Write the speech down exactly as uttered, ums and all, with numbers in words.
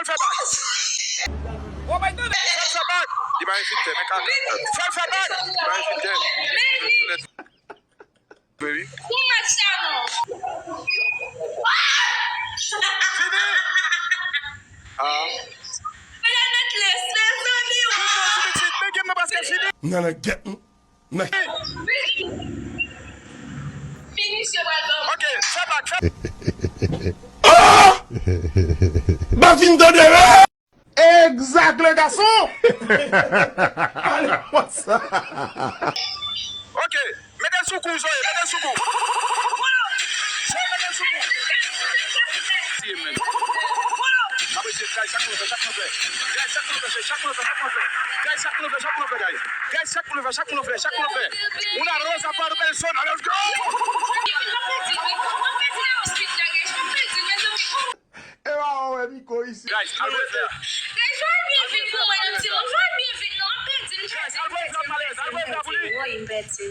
Fè bak. Fè l fè bak. Li pa envite, men kaka. Fè l fè bak. Li pa envite. Baby. Pou match sa non. Fini. Ah. Mwen met les, mezanmi. Fini, ti pitit, men game nan prèske fini. Nan nan gèt m. Nan. Fini, se pral ban. Ok, fè bak, fè. Ah! Ba fin tande, men! Exact, le garçon! Ale konsa. Ok, mete sou kou, Zoe, mete sou kou. Zoe, mete sou kou. Siye, men. N ap eseye, guys, chak moun fè, chak moun fè. Guys, chak moun fè, chak moun fè, chak moun fè. Guys, chak moun fè, chak moun fè, guys. Guys, chak moun fè, chak moun fè, chak moun fè. Una rosa para persona, let's go! E pa wè Miko isi. Guys, al wè fè. Guys, jwe byen vit pou mwen, non, ti moun. Jwe byen vit, non. M ap pèdi, m pèdi, m pèdi, m pèdi. Woy, m pèdi.